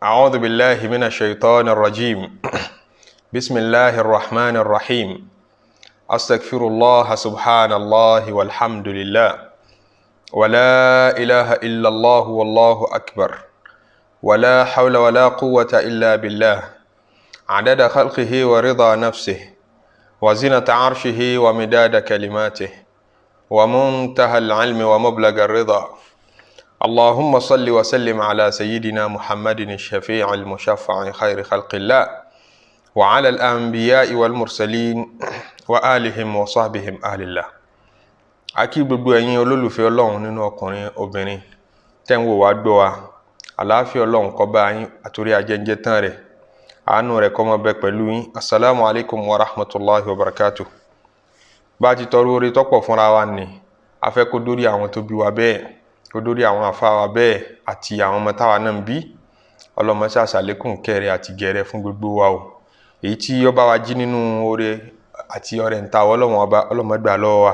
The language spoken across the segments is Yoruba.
أعوذ بالله من الشيطان الرجيم. بسم الله الرحمن الرحيم. أستغفر الله، سبحان الله والحمد لله ولا إله إلا الله والله أكبر ولا حول ولا قوة إلا بالله، عدد خلقه ورضا نفسه وزنة عرشه ومداد كلماته ومنتهى العلم ومبلغ الرضا. اللهم صل وسلم على سيدنا محمد الشفيع المشفع خير خلق الله وعلى الأنبياء والمرسلين وآلهم وصحبهم أهل الله. A kí gbogbo ẹ̀yin olólùfẹ́ Ọlọ́run nínú ọkùnrin, obìnrin tẹ́ ń wò wá, gbọ́ wa. Àlàáfíà Ọlọ́run kó bá yín, àtòrí ajẹ́njẹ́ tán rẹ̀, àánú rẹ̀ kó máa bẹ pẹ̀lú yín. Asalaamu alaykum wa rahmatulahi wa barakatu. Bá a ti tọrọ orí tọ́pọ̀ fúnra wa ni a fẹ́ kó dórí àwọn tó bí wa bẹ́ẹ̀, kó dórí àwọn àfa wa bẹ́ẹ̀, àti àwọn ọmọ táwa náà ń bí. Ọlọ́mọ ṣàṣàlékún kẹrẹ àti gẹrẹ fún gbogbo wa o. Èyí tí ó bá wa jí nínú oore àti ọrẹ ń ta, Ọlọ́run Ọba, Ọlọ́mọ gbà lọ́wọ́ wa.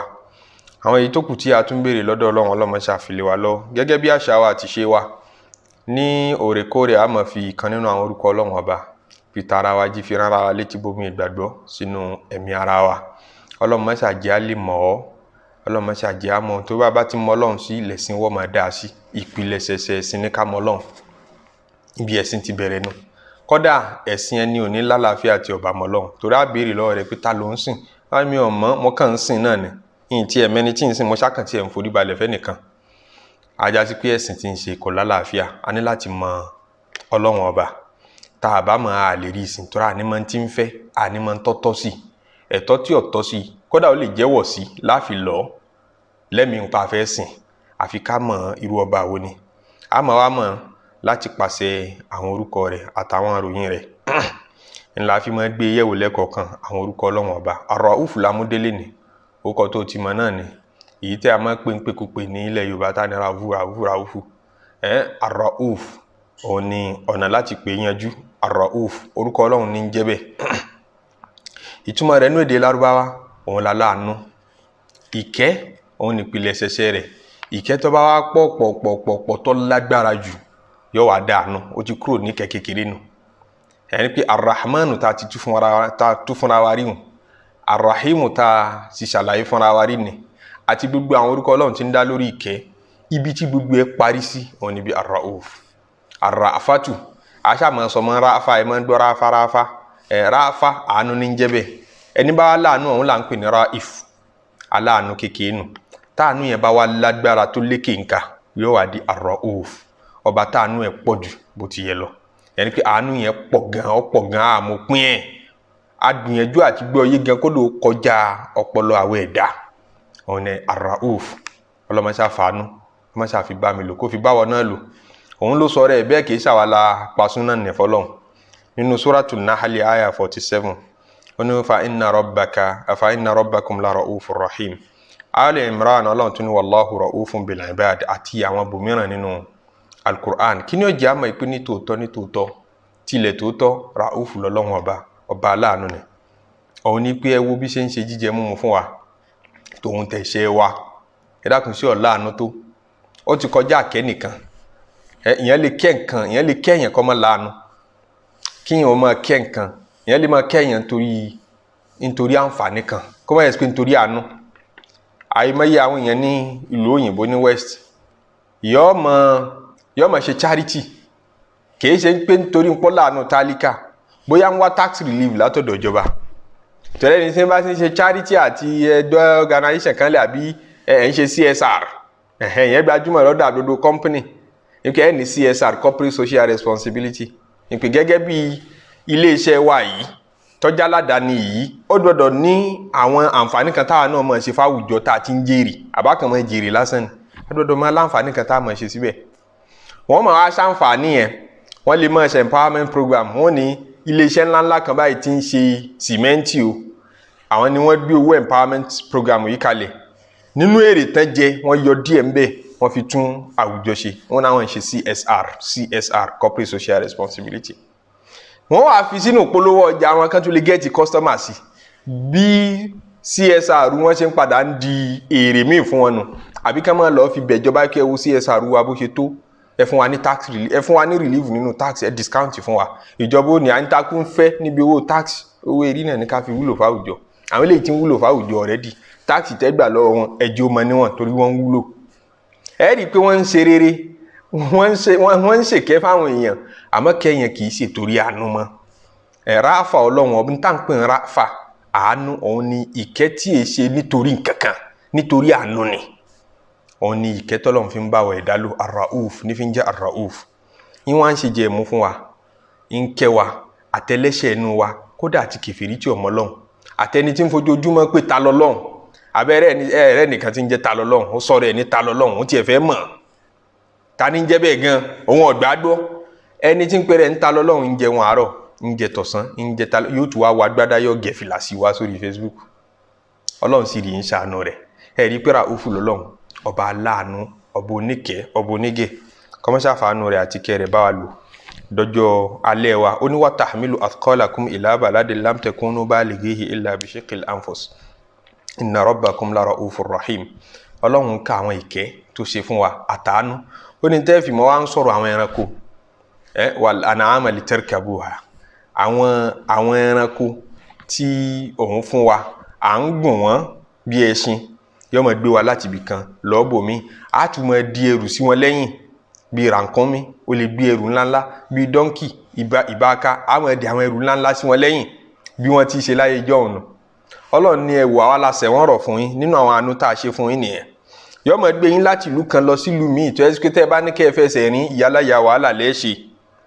Àwọn èyí tó kù tí a tún béèrè lọ́dọ̀ Ọlọ́run, Ọlọ́mọ ṣàfilẹ̀ wa lọ. Gẹ́gẹ́ bí àṣà wa àti ṣe wa ní òrèkóòrè, a máa fi ìkan nínú àwọn orúkọ Ọlọ́run Ọba fi tara wa jí, fi rárá wa létí, bomi ìgbàgbọ́ sínú ẹ̀mí ara wa. Ọlọ́mọ ṣàjẹ́ á lè mọ̀ ọ́, Ọlọ́mọ ṣàjẹ́ á mọ̀. Tó bá ti mọ Ọlọ́run sí, lẹ̀sìn wọ́n máa dáa sí. Ìpìlẹ̀ ṣẹ̀ṣẹ̀ ẹ̀sìn ní ká mọ Ọlọ́run. Ibi ẹ̀sìn ti bẹ̀rẹ̀ nu. Kódà ẹ̀sìn ẹni ò ní lálàáfíà tí ọba mọ Ọlọ́run, torí á béèrè lọ́wọ́ rẹ̀ pé ta ló ń sìn? Báyìí mi ò mọ̀, mo kàn ń sìn náà ni, yìí tí ẹ̀mẹ́ni tí ń sìn, mo ṣàkàn tí ẹ̀ ń forí balẹ̀ fẹ́ nìkan. Ajá sí pé ẹ̀sìn tí ń ṣe kò lálàáfíà. A ní láti mọ Ọlọ́run Ọba. Tá a bá mọ̀, a lè rí ìsìn, tó rà ní mọ̀ tí ń fẹ́, àní mọ̀ tọ́tọ́ sí, ẹ̀tọ́ tí ò tọ́ sí, kódà ó lè jẹ́wọ̀ sí láàfin lọ́ọ́ lẹ́mìí ń pa fẹ́ sìn. Àfi ká mọ̀ irú ọba wo ni a mọ̀ wá mọ̀ láti pàṣẹ àwọn orúkọ rẹ̀ àtàwọn àròyìn rẹ̀. Ńlá fi máa gbé yẹ̀wò lẹ́kọ̀ọ̀kan àwọn orúkọ Ọlọ́run Ọba. Ar-Rauf lámúdélé ni orúkọ tó ti mọ̀ náà ni, èyí tí a máa pè ń pèkúpè ní ilẹ̀ Yorùbá tá ní Raufu, Raufu, Raufu. Ẹ̀ Ar-Rauf òun ni ọ̀nà láti pè é yanjú. Ar-Rauf, orúkọ Ọlọ́run ní ń jẹ́ bẹ́ẹ̀. Ìtumọ̀ rẹ̀ nínú èdè Lárúbáwá, òun la láàánú, ìkẹ́. Òun nípìnlẹ̀ ṣẹṣẹ rẹ̀. Ìkẹ́ tó bá wá pọ̀ pọ̀ pọ̀ pọ̀ pọ̀, tó lágbára jù, yóò wá dànù. Ó ti kúrò ní kẹ́ kékeré nù. Ẹni pé Arrahmanu tá a ti tú fúnra wa rí hùn, Arrahimu tá a ti ṣàlàyé fúnra wa rí ni, àti gbogbo àwọn orúkọ Ọlọ́run tí ń dá lórí ìkẹ́, ibi tí gbogbo ẹ parí sí, òun níbi Arrauf. Arrafatu, aṣáàmọ̀ sọmọ ráfa, ẹ máa ń gbọ́ ráfa, ráfa ẹ ráfa, àánú ní ń jẹ́ bẹ́ẹ̀. Ẹni bá wà láàánú, òun là ń pè ní raif, aláàánú kékeré nù. Táànú yẹn bá wà lágbára tó lékè nǹka, yóò wá di Ar-Rauf, ọba táànú ẹ̀ pọ̀ jù bó ti yẹ lọ. Yẹn ni pé àánú yẹn pọ̀ gan, ó pọ̀ gan, àmọ́ pín ẹ̀ agbìyànjú àti gbọ́ yé gan kó ló kọjá ọpọlọ àwọn ẹ̀dá. Òun ni Ar-Rauf. Ọlọ́mọṣá fàánú, ọlọ́mọṣá fi bá mi lò, kó fi báwọ náà lò. Òun ló sọ rẹ̀ bẹ́ẹ̀, kì í ṣàwálà pasún náà nìfọlọ́hún nínú Suratu Nahali aya 47. Ó ní fa inna rabbaka, fa inna rabbakum la ra'ufur rahim. Ali Imran, Ọlọ́run tún ní wallahu ra'ufun bil ibad, àti àwọn bòmíràn nínú Alukur'an. Kí ni ó jẹ́ àmọ́ ìpín ní tòótọ́, ní tòótọ́ tilẹ̀ tòótọ́, Ra'ufu lọ́lọ́run Ọba, ọba aláàánú ni. Òun ní pé ẹ wo bí ṣe ń ṣe jíjẹ múmu fún wa, tòun tẹ̀ṣẹ̀ wa. Ẹ dákun, sí ọ̀láàánú tó ó ti kọjá àkẹ́ nìkan. Ẹ ìyẹn lè kẹ́ nǹkan, ìyẹn lè kẹ́ èèyàn kọ́ mọ́ láàánú. Kíyàn ó máa kẹ́ nǹkan, ìyẹn lè máa kẹ́ èèyàn nítorí àǹfààní kan, kó má yẹ pé nítorí àánú. Àìmọye àwọn èèyàn ní ìlú òyìnbó, ní West, yọọ mọ ṣe charity, kìí ṣe pé nítorí ń pọ́ láàánú tálíkà, bóyá ń wá tax relief látọ̀dọ̀ ìjọba. Tẹ́lẹ̀ ní sẹ́yìn bá ti ń ṣe charity àti ẹgbẹ́ organisation kan lẹ̀, àbí ẹ̀ ń ṣe CSR, ẹ̀hẹ́n, ìyẹn gbajúmọ̀ lọ́dọ̀ àdodo company nípa ẹ̀ ní CSR, corporate social responsibility, nípa gẹ́gẹ́ bí iléeṣẹ́ wa yìí tọ́jà aládàáni yìí, ó gbọ́dọ̀ ní àwọn àǹfààní kan táwa náà máa ṣe fáwùjọ tá a ti ń jèrè. Àbákan máa jèrè lásán ni, ó gbọ́dọ̀ máa láǹfààní kan tá a máa ṣe síbẹ̀. Wọ́n máa wá ṣàǹfààní yẹn, wọ́n lè máa ṣe empowerment program. Wọ́n ní iléeṣẹ́ ńláńlá kan báyìí tí ń ṣe sìmẹ́ǹtì o, àwọn ni wọ́n gbé owó empowerment program yìí kalẹ̀. Nínú èrè tán jẹ, wọ́n yọ díẹ̀ ńbẹ̀, wọ́n fi tún àwùjọ ṣe. Wọ́n náà wọ́n ń ṣe CSR, CSR, corporate social responsibility. Wọ́n wàá fi sínú ìpolówó ọjà àwọn kan tó lè get customer sí. Bí CSR wọ́n ṣe ń padà ń di èrè míì fún wọn nù, àbí ká máa lọ́ọ́ fi bẹ̀jọba kí ẹ wo CSR wa bó ṣe tó. Ẹ fún wa ní tax relief, ẹ fún wa ní relief nínú tax, ẹ discount fún wa. Ìjọba ò ní à ń takú ń fẹ́ níbi owó tax, owó eré náà ní ká fi wúlò fáwùjọ. Àwọn eléyìí tí ń wúlò fáwùjọ already, tax tẹ́gbà lọ́wọ́ wọn, ẹjọ́ mọ níwọ̀n torí wọ́n ń wúlò. Ẹ rí i pé wọ́n ń ṣe rere, wọ́n ń ṣèkẹ́ fáwọn èèyàn, àmọ́ kẹ́yìn kì í ṣe torí àánú mọ́. Ẹ ráfà Ọlọ́run ọdún tá à ń pè ń ráfà àánú, òun ni ìkẹ́ tí è ṣe nítorí nǹkankan, nítorí àánú ni. Òun ni ìkẹ́ tọ́lọ́run fi ń bá wa ẹ̀dá lò. Arrauf ní fi ń jẹ́ Arrauf. Yín wá ń ṣe jẹ̀mú fún wa, ń kẹ́ wa, àtẹlẹ́ṣẹ̀ inú wa, kódà àti kèfèrí tí ọmọ Ọlọ́run, àtẹni tí ń fojoojúmọ́ pé ta lọ́lọ́run. Abẹ́rẹ́ ẹ̀rẹ́ nìkan tí ń jẹ́ ta lọ́lọ́run, ó sọ̀rọ̀ ẹ̀ ní ta lọ́lọ́run, ó tiẹ̀ fẹ́ mọ̀ ta ní jẹ́ bẹ́ẹ̀ gan, òun ọ̀gbá gbọ́. Ẹni tí ń pẹ́rẹ́ ń ta lọ́lọ́run ń jẹun àárọ̀, ń jẹ tọ̀sán, ń jẹ ta, yóò tún wá wá gbádá, yóò gẹ̀ fìlà sí wá sórí Facebook. Ọlọ́run sì rí ń ṣàánú rẹ̀. Ẹ rí pé Ràúfù lọ́lọ́run, ọba aláàánú, ọba oníkẹ́, ọba onígẹ̀. Kọ́mọ́ṣá fàánú rẹ̀ àti kẹ́ rẹ̀ bá wa lò dọjọ́ alẹ́ wa. Ó ní wa tahmilu athqalakum ila baladin lam takunu balighihi illa bishiqqil anfus inna rabbakum la ra'ufur rahim. Ọlọ́run ká àwọn ìkẹ́ tó ṣe fún wa àtàánú. Ó ní tẹ́ẹ̀fì mọ́ wá ń sọ̀rọ̀ àwọn ẹranko ẹ wal an'ama litarkabuha, àwọn ẹranko tí òun fún wa, à ń gùn wọ́n bí ẹṣin, yóò máa gbé wa láti ibì kan lọ́ọ́bòmí, á tún máa di ẹrù sí wọn lẹ́yìn bíi rànkúnmí, ó lè gbé ẹrù ńláńlá, bíi dọ́ńkì, ìbáka, á máa di àwọn ẹrù ńláńlá sí wọn lẹ́yìn bí wọ́n ti ṣe láyé ijọ́ ọ̀nà. Ọlọ́run ní ẹ wò, àwa la ṣẹ̀ wọ́n rọ̀ fún yín nínú àwọn àánú tá a ṣe fún yín nìyẹn. Yóò máa gbé yín láti ìlú kan lọ sílùú míì tó ẹ tẹ́ ẹ bá ní kẹ́ ẹ fẹsẹ̀ rìn, ìyáláyà wàhálà lẹ́ẹ̀ṣẹ̀.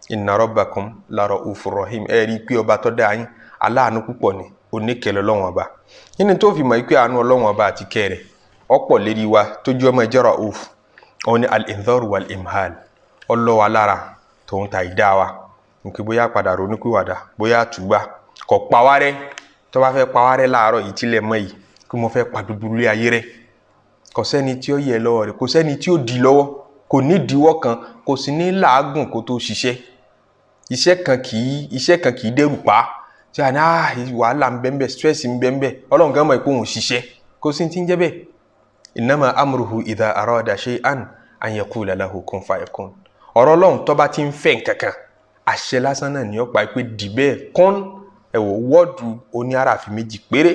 Inna rabbakum la ra'ufur rahim. Ẹ rí i pé ọba tó dá yín aláàánú púpọ̀ ni, oníkẹlẹ Ọlọ́run ọba. Nínú tó fi mọ̀ pé àánú Ọlọ́run ọba àti kẹ́ rẹ̀ ọ̀pọ̀ lérí wa tó jẹ́ ọmọ ìjọ Ra'uf, òun ni al-indhar wal-imhal. Ọlọ́wà lára tòun ta ìdá wa nkè bóyá padà ronúpìwàdà, bóyá àtúgbà kò pa wá rẹ́. Tó bá fẹ́ pa wá rẹ́ láàárọ̀ yìí tílẹ̀ mọ́ yìí kí mo fẹ́ pa dúdú lé ayé rẹ́, kò sẹ́ni tí ó yẹ lọ́wọ́ rẹ̀, kò sẹ́ni tí ó di lọ́wọ́, kò ní ìdíwọ́ kan, kò sì ní làágùn kó tó ṣiṣẹ́. Iṣẹ́ kan kì í dẹ́rù pa tí a ní wàhálà ń bẹ ń bẹ, stress ń bẹ ń bẹ. Ọlọ́run gan mọ̀ pé òun ṣiṣẹ́, kò sí ti ń jẹ́ bẹ́ẹ̀. Innama amruhu idha arada shay'an an yaqula lahu kun fayakun. Ọ̀rọ̀ Ọlọ́run tó bá ti ń fẹ́ nǹkankan, àṣẹ lásán náà ni ó pa pé dì bẹ́ẹ̀, kún. Ẹ wò, wọ́ọ̀dù oní àràfin méjì péré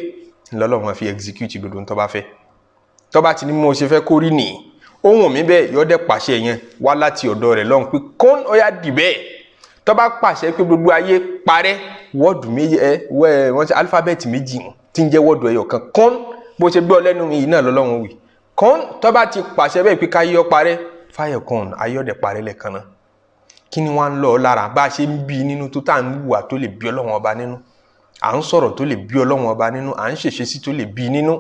ńlọ́lọ́run máa fi execute gbogbo tó bá fẹ́. Tó bá ti ní mo ṣe fẹ́ kó rí nìyí, ohun mi bẹ́ẹ̀, yóò dẹ̀ pàṣẹ yẹn wá láti ọ̀dọ̀ rẹ̀ lọ́hùn pé kún, ó yá, dì bẹ́ẹ̀. Tó bá pàṣẹ pé gbogbo ayé parẹ́, wọ́ọ̀dù méjì ẹ wẹ́ wọ́n ṣe alifábẹ́ẹ̀tì méjì tí ń jẹ́ wọ́ọ̀dù ẹyọ kan, kún, bó ṣe gbọ́ lẹ́nu mi yìí náà lọ́lọ́run wì kún. Tó bá ti pàṣẹ bẹ́ẹ̀ pé káyé ọ parẹ́, fáyọ̀ kún, ayé ọ̀dẹ̀ parẹ́ lẹ́ẹ̀kan náà. Kí ni wọ́n á ń lọ lára bá a ṣe ń bí nínú tó tá à ń wùwà tó lè bí Ọlọ́run ọba nínú, à ń sọ̀rọ̀ tó lè bí Ọlọ́run ọba nínú, à ń ṣèṣe sí tó lè bí nínú?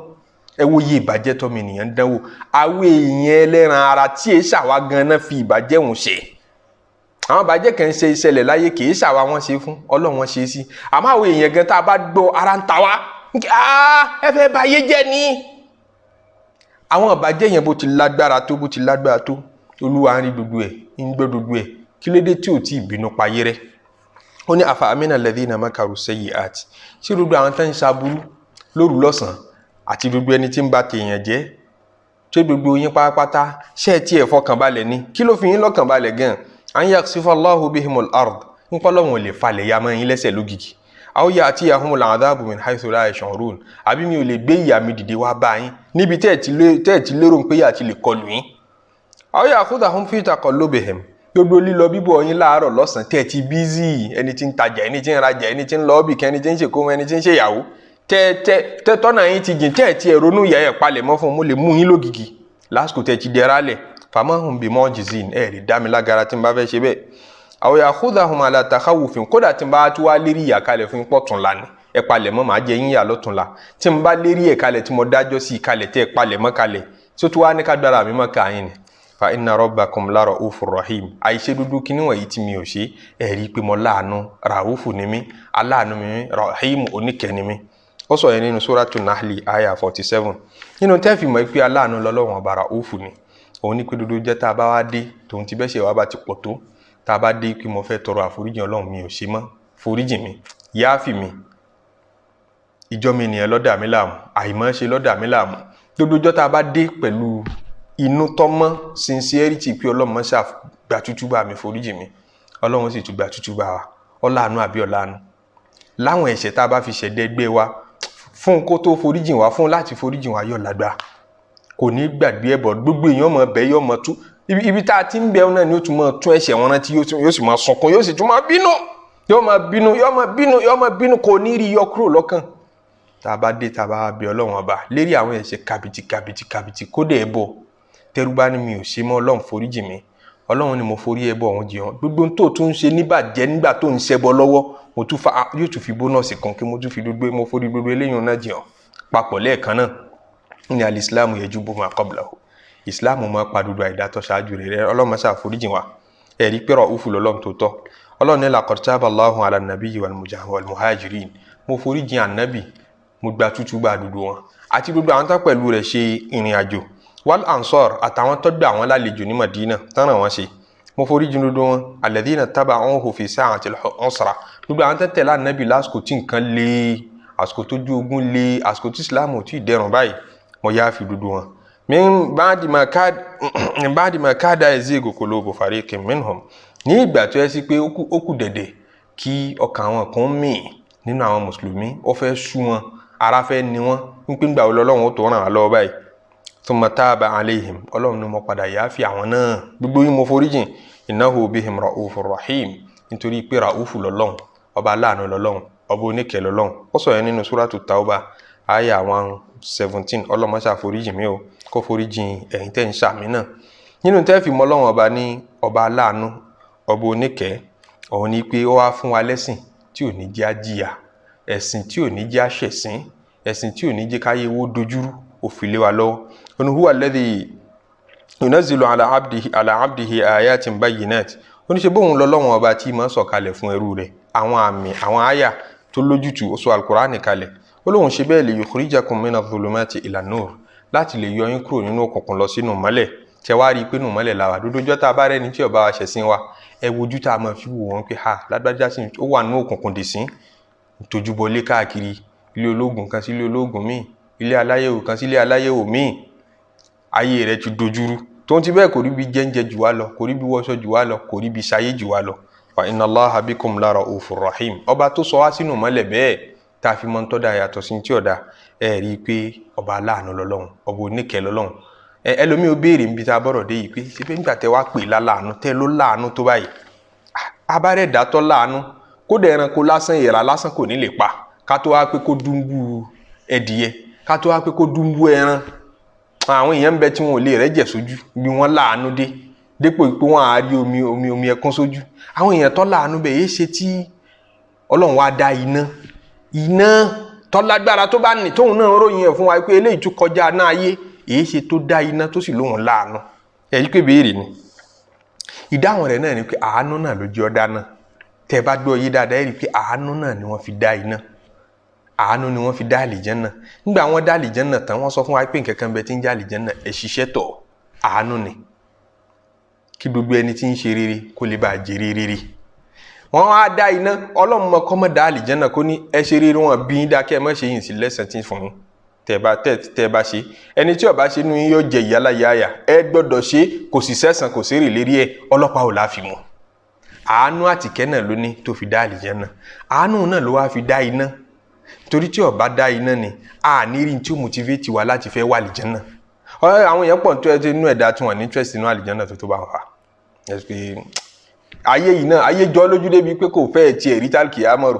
Ẹ wo iye ìbàjẹ́ tọ́mọ ènìyàn ń dánwò. Àwọn èèyàn ẹlẹ́ran ara tí èé ṣàwa gan-an fi ìbàjẹ́ òun ṣe. Àwọn ìbàjẹ́ kan ṣe ìṣẹ̀lẹ̀ láyé, kì í ṣàwa wọn ṣe fún, Ọlọ́run wọn ṣe sí. Àmọ́ àwọn èèyàn gan tá a bá gbọ́, ara ń ta wá, ẹ fẹ́ bà ayé jẹ́ ni. Àwọn ìbàjẹ́ yẹn, bó ti lágbára tó, bó ti lágbára tó, Olúwa ń rí gbogbo ẹ̀, ń gbọ́ gbogbo ẹ̀. Kí ló dé tí ò tí ì bínú payé rẹ̀? Ó ní afa amina alladhina makaru sayyi'at. Ṣé gbogbo àwọn tó ń ṣaburú lóru lọ́sàn-án àti gbogbo ẹni tí ń ba tèèyàn jẹ́, ṣé gbogbo yín pátápátá, ṣé ẹ tí ẹ fọkàn balẹ̀ ni? Kí ló fi yín lọ́kàn balẹ̀ gan? An yakhsifa Allahu bihimul ard, ń pọ́ lọ́wọ́n lè falẹ̀ ya mọ́ yín lẹ́sẹ̀ lógìkì. Aw ya'tiyahumul adhabu min haythu la yash'urun, àbí mi ò lè gbé ìyà mi dìde wá bá yín níbi tẹ́ ẹ̀ ti lérò pé ìyà ti lè kọlù yín. Aw ya'khudhahum fi taqallubihim, gbogbo lílọ bíbọ̀ yín láàárọ̀ lọ́sàn-án tẹ́ ẹ ti busy, ẹni tí ń tajà, ẹni tí ń rajà, ẹni tí ń lọ bìkan, ẹni tí ń ṣèkómọ, ẹni tí ń ṣèyàwó, tẹ́ tẹ́ tẹ́ tọ́nà yín ti jìn, tẹ́ ẹ ti ẹ̀ ronú ìyà ẹ̀ palẹ̀ mọ́ fún un, mo lè mú yín lógìgì lásìkò tẹ́ ti dẹra lẹ̀. Famahum bimu'jizin, ẹ̀ lè dá mi lágara tí n bá fẹ́ ṣe bẹ́ẹ̀. Aw ya'khudhahum ala takhawufin, kódà tí n bá tún wá lérí ìyà kalẹ̀ fún yín pọ̀ tún la ni ẹ palẹ̀ mọ́, màá jẹ yín yà lọ́tún la. Tí n bá lérí ẹ̀ kalẹ̀, tí mo dájọ́ sí i kalẹ̀, tẹ́ ẹ palẹ̀ mọ́ kalẹ̀, tó tún wá ní ká gbára mi mọ́ ká yín ni. Fa inna rabbakum la ra'ufur rahim. Àìṣe dúdú kíní wọ̀nyí tí mi ò ṣe, ẹ̀ rí i pé mo láàánú, ràúfù ni mí, aláàánú mi mí, rahim, oníkẹ́ ni mí. Ó sọ yẹn nínú suratu Nahli aya 47. Nínú tẹ́ẹ̀fì mọ̀ pé aláàánú lọ́lọ́wọ́n ọba, ràúfù ni òun ní pé dúdú jẹ́ tá a bá wá dé tòun ti bẹ́sẹ̀ wá bá ti pọ̀ tó, tá a bá dé pé mo fẹ́ tọrọ àforíjì Ọlọ́run, mi ò ṣe mọ́, foríjì mi, yááfì mi, ìjọ mi nìyẹn lọ́dà mí láàmú, àìmọ́ ṣe lọ́dà mí láàmú. Gbogbo ọjọ́ tá a bá dé pẹ̀lú inú tọ́mọ́, sincerity, pé Ọlọ́run ṣáà gbà Gba tútú bá mi, foríjì mi. Ọlọ́run sì tún gba tútú bá wa. Ọláàánú àbí ọláàánú? Láwọn ẹ̀ṣẹ̀ tá a bá fi ṣẹ̀dẹ̀ gbé wa fún kó tó foríjì wa, fún láti foríjì wa yọ̀ lágbá, kò ní gbàgbé ẹbọ. Gbogbo èèyàn mọ̀ bẹ́ẹ̀ yọ̀ mọ̀ tú ibi tá a ti ń bẹ náà ni ó tún máa tún ẹ̀ṣẹ̀ wọn rántí, yóò sì máa sunkún, yóò sì tún máa bínú, yóò máa bínú, yóò máa bínú, yóò máa bínú, kò ní rí yọ kúrò lọ́kàn. Tá a bá dé, tá a bá bẹ Ọlọ́run ọba lérí àwọn ẹ̀ṣẹ̀ kàbìtì kàbìtì kàbìtì, kódà ẹbọ, tẹrúbá ni mi ò ṣe mọ́, Ọlọ́run foríjì mi, Ọlọ́run ni mo forí ẹbọ ọ̀hún jì hàn. Gbogbo tó tún ń ṣe níbàjẹ́ nígbà tó ń ṣẹbọ lọ́wọ́, mo tún fa yóò tún fi bónọ́ọ̀sì kan kí mo tún fi gbogbo, mo forí gbogbo eléyìí náà jì hàn papọ̀ lẹ́ẹ̀kan náà. Ní alìsílámù yajubu ma qablahu, ìsìláàmù máa pa gbogbo àìdátọ́ ṣáájú rẹ̀. Ọlọ́run máa ṣàforíjì wa. Ẹ̀rí pé ra'ufu lọ́lọ́run tó tọ́. Ọlọ́run ní laqad taba Allahu ala nabiyyi wal muhajirin. Mo foríjì ànábì, mo gba tútù gba gbogbo wọn àti gbogbo àwọn tó pẹ̀lú rẹ̀ ṣe ìrìn àjò, wal ansar, àtàwọn tó gbà wọn lálejò ní Madina tán ràn wọ́n ṣe, mo foríjì gbogbo wọn. Alladhina taba'uhu fi sa'atil usra, gbogbo àwọn tó tẹ̀lé ànábì lásìkò tí nǹkan le, àsìkò tójú ogun le, àsìkò tí ìsìláàmù ò tí ì dẹrùn báyìí, mo yá fi gbogbo wọn. Min ba'di ma kada yazigu qulubu fariqin minhum, ní ìgbà tó yẹ sí pé ó kù dẹ̀dẹ̀ kí ọkàn àwọn kan mì nínú àwọn mùsùlùmí, ó fẹ́ sú wọn, ara fẹ́ ni wọ́n, wípé ńgbà wo lọ́lọ́run ó tó ràn wá lọ́wọ́ báyìí. Thumma taba alayhim, Ọlọ́run ni mo padà yá fi àwọn náà, gbogbo yín mo foríjìn. Innahu bihim ra'ufur rahim, nítorí pé ra'ufu lọ́lọ́run, ọba aláàánú lọ́lọ́run, ọba oníkẹ́ lọ́lọ́run. Ó sọ yẹn nínú suratu Tauba àyà 117. Ọlọ́run ṣá foríjì mi o, kó foríjìn ẹ̀yin tẹ́ ń ṣàmì náà. Nínú tẹ́ fi mọ Ọlọ́run ọba ní ọba aláàánú, ọba oníkẹ́, òun ni pé ó wá fún wa lẹ́sìn tí ò ní jẹ́ àjìyà, ẹ̀sìn tí ò ní jẹ́ àṣẹ̀sìn, ẹ̀sìn tí ò ní jẹ́ káyé wó dojúrú, ó fi lé wa lọ́wọ́. Ó ní huwa alladhi yunazzilu ala abdihi ayatin bayyinat. Ó ní ṣe bóun lọ́lọ́run ọba tí máa ń sọ̀kalẹ̀ fún ẹrú rẹ̀ àwọn àmì, àwọn àyà tó lójútùú, ó sọ Al-Qur'ani kalẹ̀. Ó lóun ṣe bẹ́ẹ̀ li yukhrijakum mina dhulumati ila nur, láti lè yọ yín kúrò nínú òkùnkùn lọ sínú mọ́lẹ̀. Tẹ wá rí i pé nínú mọ́lẹ̀ la wà. Dúdú ọjọ́ tá a bá rẹ́ni tí ó bá wa ṣẹ̀sìn wa, ẹ wojú tá a máa fi wò wọ́n pé ha, lágbájá sí ó wà nínú òkùnkùn dì sí, tójúbọlé káàkiri, ilé ológun kan sí ilé ológun míì, ilé aláyẹ̀wò kan sí ilé aláyẹ̀wò míì, ayé rẹ̀ ti dojúrú. Tó ń ti bẹ́ẹ̀ kò rí bí jẹ́ńjẹ jù wá lọ, kò rí bí wọṣọ jù wá lọ, kò rí bí sayé jù wá lọ. Fa inna Allaha bikum la ra'ufur rahim. Ọba tó sọ wá sínú mọ́lẹ̀ bẹ́ẹ̀ tá a fi mọ́ ń tọ́ da yàtọ̀ sí tí ọ̀dà, ẹ rí i pé ọba aláàánú lọ́lọ́run, ọba oníkẹ́ lọ́lọ́run. Ẹlòmíì ó béèrè níbi tá a bọ̀rọ̀ dé yìí pé ṣé pé nígbà tẹ wá pè láláàánú, tẹ ló láàánú tó báyìí, abárẹ̀ dàtọ́ láàánú, kódà ẹranko lásán, ìrà lásán kò ní lè pa, ká tó wá pé kó dúnbú ẹdìyẹ, ká tó wá pé kó dúnbú ẹran. Àwọn èèyàn ń bẹ tí wọn ò lè rẹ́jẹ̀ sójú bí wọ́n láàánú dé, dépò pé wọ́n á rí omi omi omi ẹkún sójú. Àwọn èèyàn tó láàánú bẹ́ẹ̀, yéé ṣe tí Ọlọ́run wá dá iná, iná tó lágbára tó bá ní tóun náà ròyìn ẹ̀ fún wa pé eléyìí tún kọjá náà ayé, èyí ṣe tó dá iná tó sì lóun láàánú? Ẹ̀yí pé béèrè ni. Ìdáhùn rẹ̀ náà ni pé àánú náà ló jẹ́ ọ́ dáná. Tẹ́ ẹ bá gbọ́ yé dáadáa, ẹ rí i pé àánú náà ni wọ́n fi dá iná, àánú ni wọ́n fi dá àlìjẹ́nà. Nígbà wọ́n dá àlìjẹ́nà tán, wọ́n sọ fún wa pé nǹkan kan bẹ tí ń jẹ́ àlìjẹ́nà, ẹ ṣiṣẹ́ tọ̀. Àánú ni kí gbogbo ẹni tí ń ṣe rere kó lè bá a jèrè rere. Wọ́n á dá iná. Ọlọ́run mọ kọ́ mọ́ dá àlìjẹ́nà kó ní ẹ ṣe rere, wọn bí yín dá kẹ́ ẹ má ṣe yìí sí lẹ́sàn tí ń fún yín. Tẹ́ ẹ bá ṣe, ẹni tí ó bá ṣe nínú yín yóò jẹ ìyà láyà. Ẹ gbọ́dọ̀ ṣe, kò sì sẹ́sàn, kò sí èrè lérí ẹ̀, ọlọ́pàá ò láfi mú. Àánú àtìkẹ́ náà ló ní tó fi dá àlìjẹ́nà, àánú náà ló wá fi dá iná. Torí tí ó bá dá iná ni a ní rí tí ó motivate wa láti fẹ́ wà àlìjẹ́nà. Àwọn èèyàn pọ̀ tó ẹ ti inú ẹ̀dá tí wọ́n ní interest nínú àlìjẹ́nà tó bá wà. Ẹ pé ayé yìí náà, ayé jọ lójú débi pé kò fẹ́ tiẹ̀ rí tálkì àmọ́rò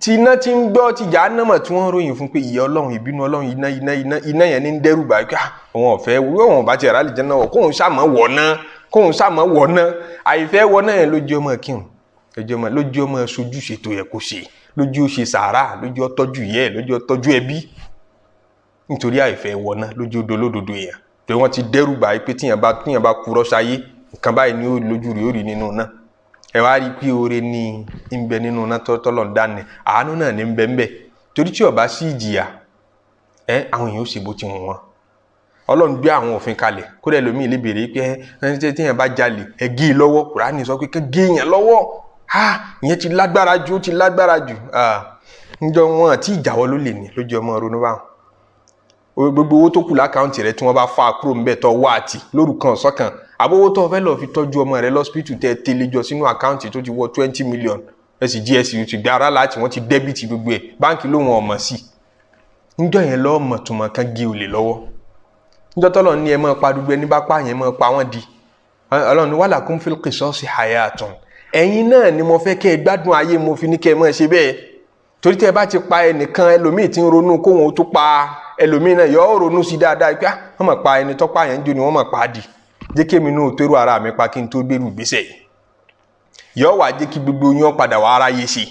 tí iná ti ń gbọ́ ti Jahannama tí wọ́n ròyìn fún pé ìyà Ọlọ́run, ìbínú Ọlọ́run, iná iná iná iná yẹn ní ń dẹ́rù bá pé òun ọ̀fẹ́ òun bá tiẹ̀ rálì jẹ́ náà, kóun sàmọ́ wọ̀ ná, kóun sàmọ́ wọ̀ ná. Àìfẹ́ wọ̀ náà yẹn ló jẹ́ ọmọ kírun, lójú ọmọ sojúṣe tó yẹ kó ṣe, lójú ó ṣe sàárà, lójú ó tọ́jú ìyẹ́, lójú ó tọ́jú ẹbí, nítorí àìfẹ́ wọ̀ ná lójú odò lódodo èèyàn pé wọ́n ti dẹ́rù bá pé tíyàn bá kúrọ́ sáyé, nǹkan báyìí ni ó lójú rí ó rí nínú náà. Ẹ wá rí i pé oore ní ń bẹ nínú náà tọ́lọ̀ ń dání, àánú náà ní ń bẹ ń bẹ. Torí tí ó bá sí ìjìyà, ẹ àwọn èèyàn ó ṣe bó ti wù wọ́n. Ọlọ́run gbé àwọn òfin kalẹ̀, kódà ẹlòmíì lè béèrè pé ẹni tí èèyàn bá jalè, ẹ gé e lọ́wọ́. Kùránì sọ pé kán gé èèyàn lọ́wọ́, ha, ìyẹn ti lágbára jù, ó ti lágbára jù. Ǹjọ́ wọn àti ìjàwọ́ ló lè ní lójú ọmọ ronú báwọn. Gbogbo owó tó kù lákàntì rẹ tí wọ́n bá fa kúrò ńbẹ̀ tó wá àtì lóru kan ọ̀sán kan, Àbówó tó fẹ́ lọ fi tọ́jú ọmọ rẹ lọ́sípítù tẹ́ tẹ́lẹ̀ jọ sínú àkáǹtì tó ti wọ 20 million, ẹ sì gsc ti gba ara láti wọ́n ti dẹ́bìtì gbogbo ẹ̀, báńkì lóun ọmọ sí. Níjọ́ yẹn lọ́ọ́ mọ̀ tó mọ̀ kán gé olè lọ́wọ́. Níjọ́ tọ́lọ̀ ní ẹ máa pa gbogbo ẹni bá pààyàn, máa pa wọ́n di. Ọlọ́run ní walakum fil qisasi hayatun. Ẹ̀yin náà ni mo fẹ́ kẹ́ ẹ gbádùn ayé, mo fi ní kẹ́ ẹ máa ṣe bẹ́ẹ̀. Torí tẹ́ ẹ bá ti pa ẹnìkan, ẹlòmíì ti ń ronú kóhun ó tó pa ẹlòmíì náà, yọ ọ́ ronú sí dáadáa pé wọ́n mọ̀ pa ẹni tó pààyàn ń jó ni wọ́n mọ̀ pa á di. Jẹ́ kémi náà tó rú ara mi pa kí n tó gbérù gbèsè yìí. Yọ wá jẹ́ kí gbogbo yín padà wá aráyé sí.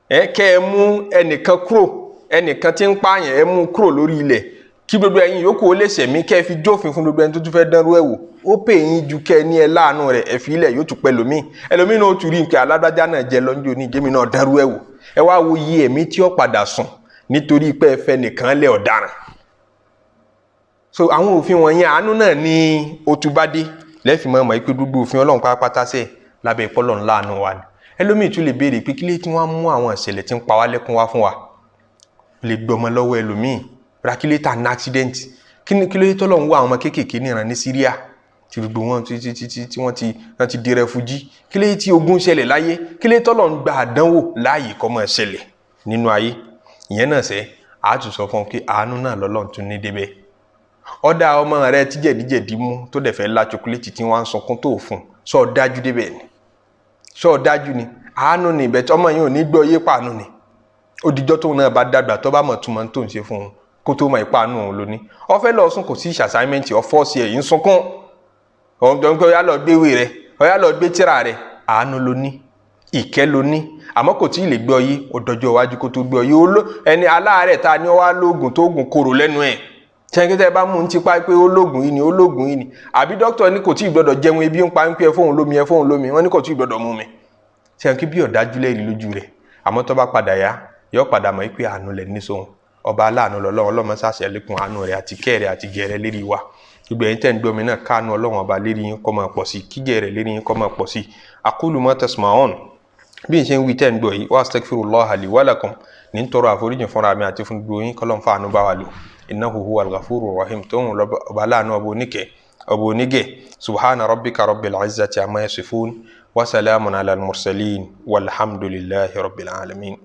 Ẹ kẹ́ ẹ mú ẹnìkan kúrò, ẹnìkan tí ń pààyàn, ẹ mú kúrò lórí ilẹ̀ kí gbogbo ẹ̀yin yòókù ó lè sẹ̀mí, kẹ́ ẹ fi jófin fún gbogbo ẹni tó tún fẹ́ dánrú ẹ̀ wò. Ó pè yín ju kẹ́ ẹ ní ẹ láàánú rẹ̀, ẹ fi ilẹ̀ yóò tún pẹ́ lómi. Ẹlòmíì náà ó tún rí nǹkan alágbájá náà jẹ lọ́njọ́ ní jẹ́mi náà dánrú ẹ̀ wò. Ẹ wá wo iye ẹ̀mí tí ó padà sùn nítorí pé ẹ fẹ́ nìkan lẹ̀ ọ̀daràn. So àwọn òfin wọ̀nyẹn, àánú náà ní ó tún bá dé lẹ́fì mọ́ mọ́ pé gbogbo òfin Ọlọ́run pátápátá sẹ́ẹ̀ lábẹ́ ìpọ́lọ̀ ńlá àánú wa ni. Ẹlòmíì tún lè béèrè pé kílé tí wọ́n mú àwọn ìṣẹ̀lẹ̀ tí ń pa wá lẹ́kún wá fún wa. Lè gbọmọ lọ́wọ́ ẹlòmíì, rakileta ní accident. Kí ni kílé tọ́lọ̀ ń wá àwọn ọmọ kéékèèké níran ní Syria tí gbogbo wọn tí tí tí tí wọ́n ti di refugee? Kílé tí ogun ṣẹlẹ̀ láyé? Kílé tọ́lọ̀ ń gba àdánwò láàyè kó máa ṣẹlẹ̀ nínú ayé? Ìyẹn náà sẹ́ àá tún sọ fún ọ pé àánú náà lọ́lọ́run tún ní débẹ̀. Ọ̀dà ọmọ rẹ tí jẹ̀díjẹ̀dí mú tó dẹ̀ fẹ́ la chocolate tí wọ́n á sunkún tó fún, sọ dájú débẹ̀ ni, sọ dájú ni àánú ni. Ìbẹ̀ tí ọmọ yẹn ò ní gbọ́ yé pàánù ni. Ó dijọ́ tóun náà bá dàgbà, tó bá mọ̀ túmọ̀ tó ń ṣe fún un, kó tó mọ̀ ìpàánù òun lóní. Ó fẹ́ lọ sùn, kò sí assignment, ọ̀fọ́ọ̀sì ẹ̀ ń sunkún, ọ̀dọ́ pé ó yá lọ gbé ìwé rẹ, ó yá lọ gbé tírà rẹ. Àánú lóní, ìkẹ́ lóní, àmọ́ kò tí ì lè gbọ́ yé. Ó dọjọ́ iwájú kó tó gbọ́ yé. Ẹni aláàárẹ̀ ta ni ó wá lóògùn tó gùn korò lẹ́nu ẹ̀, tẹ́ńkẹ́tẹ́ bá mú un tipa pé ó lóògùn yìí ni, ó lóògùn yìí ni, àbí dókítà ní kò tí ì gbọdọ̀ jẹun, ebi ń pa ń pé ẹ fóun lómi, ẹ fóun lómi, wọ́n ní kò tí ì gbọdọ̀ mú mi. Tẹ́ńkẹ́ bí ọ̀dájú lẹ́rìí lójú rẹ̀, àmọ́ tó bá padà yá, yọ padà mọ̀ pé àánú lẹ̀ ní sóhun. Ọba aláàánú lọ́lọ́run, ọlọ́mọ sàṣẹ lẹ́kùn àánú rẹ̀ àti kẹ́ rẹ̀ àti gẹ̀rẹ́ lérí wa. Gbogbo ẹ̀yin tẹ́ ń gbọ́ mi náà, káànú Ọlọ́run ọba lérí yín kó máa pọ̀ sí, kígẹ̀ rẹ̀ lérí yín kó máa pọ̀ sí. Aqulu ma tasma'un, bí n ṣe ń wí tẹ́ ń gbọ́ yìí, wa astaghfirullaha li wa lakum, ní tọrọ àforíjì fúnra mi àti fún gbogbo yín, kọ́lọ́n fàánú bá wa lò. Innahu huwal ghafurur rahim, tóun ọba aláàánú, ọba oníkẹ́, ọba onígẹ̀. Subhana rabbika rabbil izzati amma yasifun wa salamun ala al mursalin walhamdulillahi rabbil alamin.